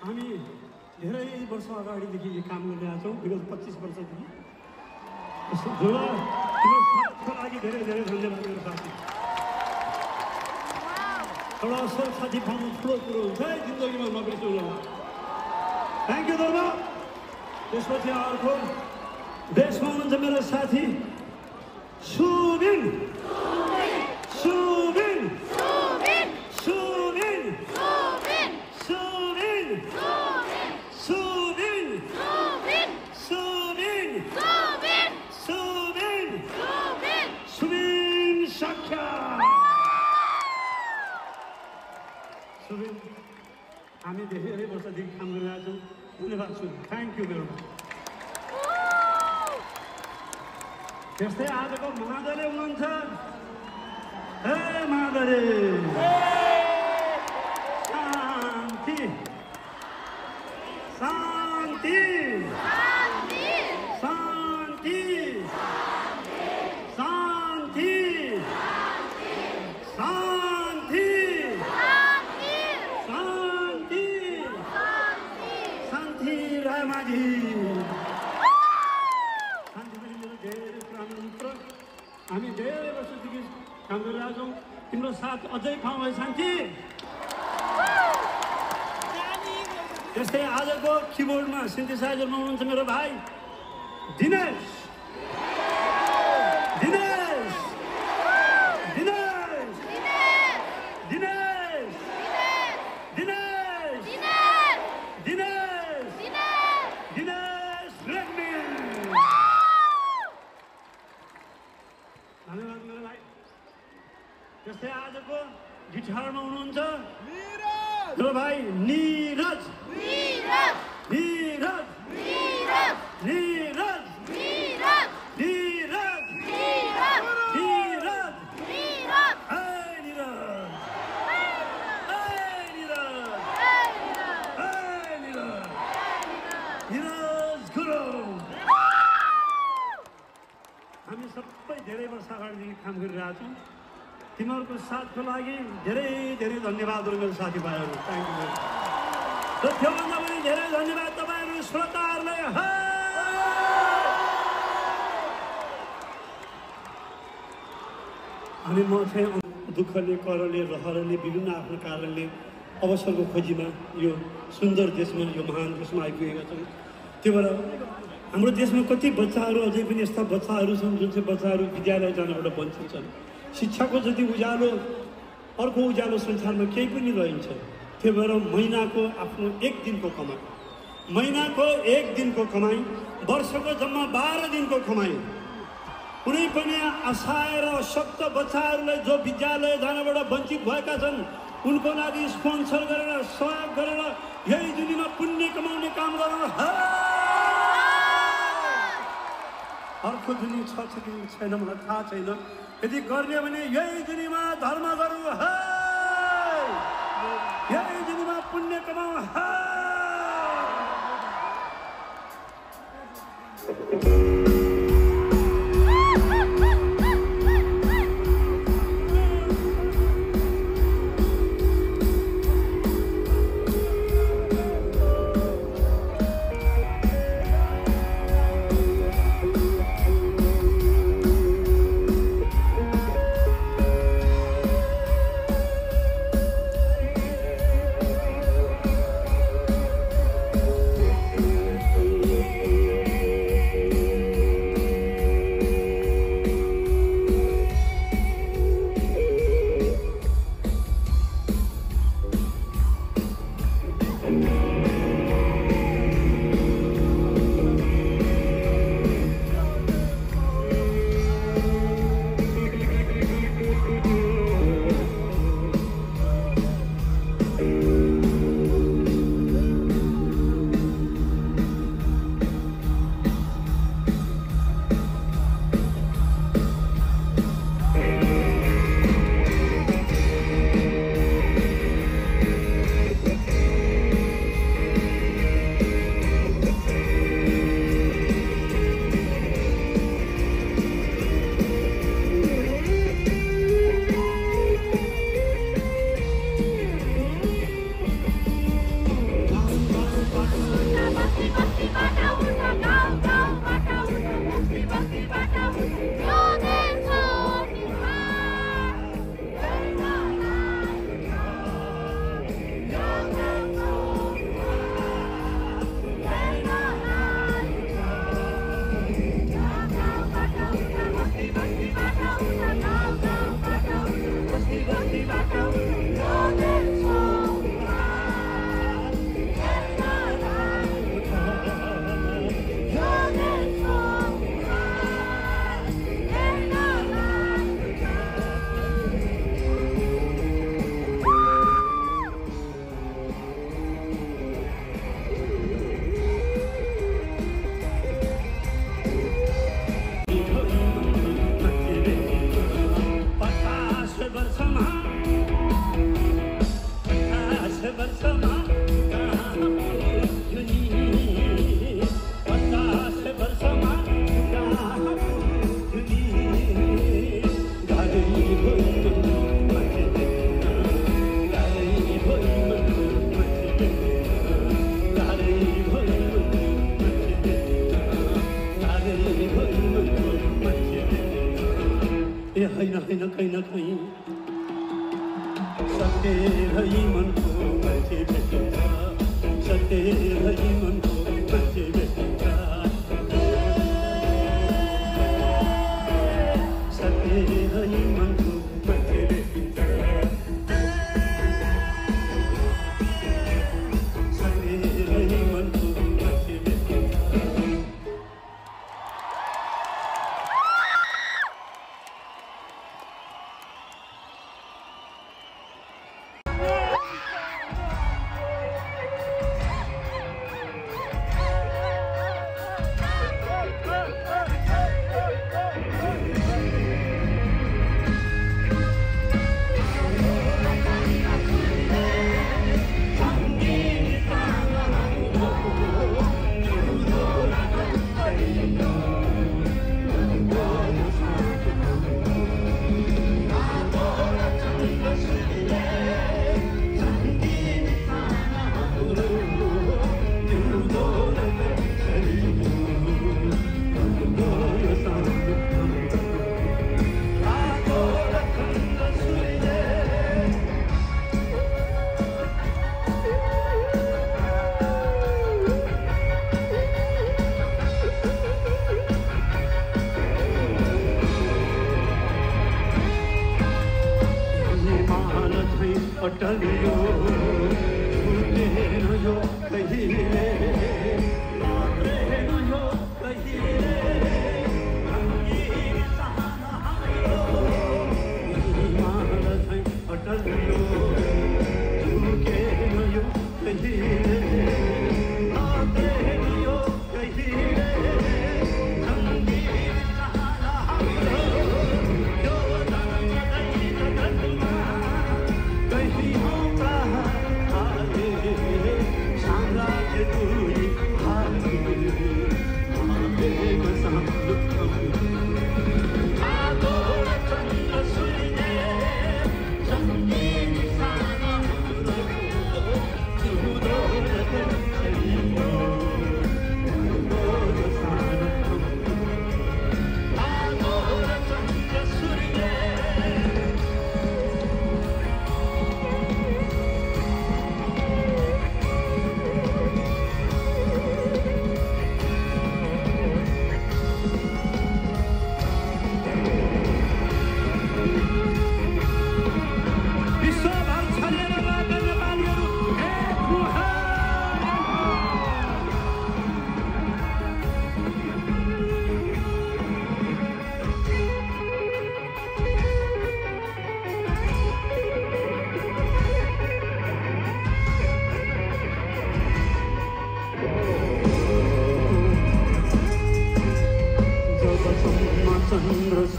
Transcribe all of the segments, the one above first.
हामी धेरै वर्ष अगाडिदेखि यो काम गरिरहेका छौँ विगत 25 वर्षदेखि साथको लागि धेरै धेरै धन्यवाद मेरो साथी एउटा असल साथी पाउनु ठुलो कुरो हुन्छ है जिन्दगीमा नबिर्सौँला थ्याङ्क यू धर्म त्यसपछि अर्को देशमा हुनुहुन्छ मेरो साथी सुबिन सुबिन सुबिन सुबिन सुबिन सुबिन सुबिन सुबिन सक्खा सुबिन हामी धेरै वर्षदेखि काम गरिरहेका छौँ धन्यवाद छु थ्याङ्क यू मेरो त्यस्तै आजको महादले हुनुहुन्छ हे महादले शान्ति शान्ति शान्ति शान्ति शान्ति शान्ति शान्ति रामाजी हामी धेरै वर्षदेखि काम गरिरहेका छौँ तिम्रो साथ अझै पाउँ है शान्ति त्यस्तै आजको किबोर्डमा सिन्थेसाइजरमा हुनुहुन्छ मेरो भाइ दिनेश दिनेश दिनेश दिनेश दिनेश दिनेश दिनेश रेग्मी धन्यवाद मेरो भाइ त्यस्तै आजको गिटारमा हुनुहुन्छ मेरो भाइ निरज निरज निरज निरज निरज निरज निरज निरज निरज निरज गुरुङ हामी सबै धेरै वर्ष अगाडिदेखि काम गरिरहेका छौँ तिमीहरूको साथको लागि धेरै धेरै धन्यवादहरू मेरो साथीभाइहरू थ्याङ्क यू र त्योभन्दा पनि धेरै धन्यवाद तपाईँहरू श्रोताहरूलाई अनि म चाहिँ दुःखले करले रहरले विभिन्न आफ्नो कारणले अवसरको खोजीमा यो सुन्दर देशमा यो महान देशमा आइपुगेका छौँ त्यो भएर हाम्रो देशमा कति बच्चाहरू अझै पनि यस्ता बच्चाहरू छन् जुन चाहिँ बच्चाहरू विद्यालय जानबाट वञ्चित छन् शिक्षाको जति उज्यालो अर्को उज्यालो संसारमा केही पनि रहन्छ त्यो भएर महिनाको आफ्नो एक दिनको कमाई वर्षको जम्मा 12 दिनको कमाई कुनै पनि असहाय र अशक्त बच्चाहरूलाई जो विद्यालय जानबाट वञ्चित भएका छन् उनको लागि स्पोन्सर गरेर सहयोग गरेर यही दुनियाँमा पुण्य कमाउने काम गरेर अर्को दुनियाँ छ कि छैन मलाई थाहा छैन यदि गर्ने भने यही दुनियाँमा धर्म गरौँ यही दुनियाँमा पुण्य कमाऊ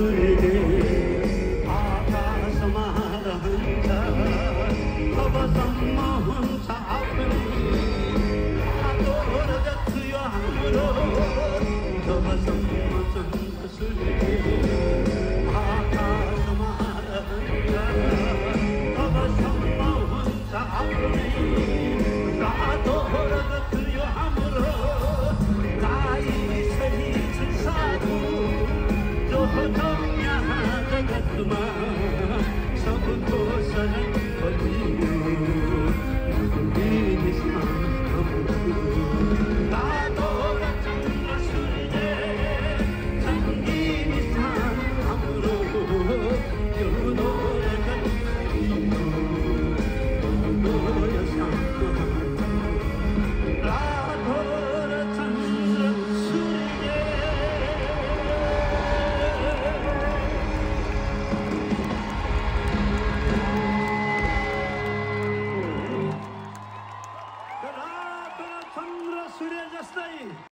सूर्यले आकाशमा रहन्छ तबसम्म हुन्छ आफ्नै रातो रजत यो हाम्रो तबसम्म चन्द्र सूर्यले आकाशमा रहन्छ तबसम्म हुन्छ आफ्नै रातो रजत यो हाम्रो गाई सही साधु जो हो यहाँ जगतमा सबको शरण बलियो रातो र चन्द्र सूर्य सङ्गीत स्थान हाम्रो यो चन्द्र सूर्य जस्तै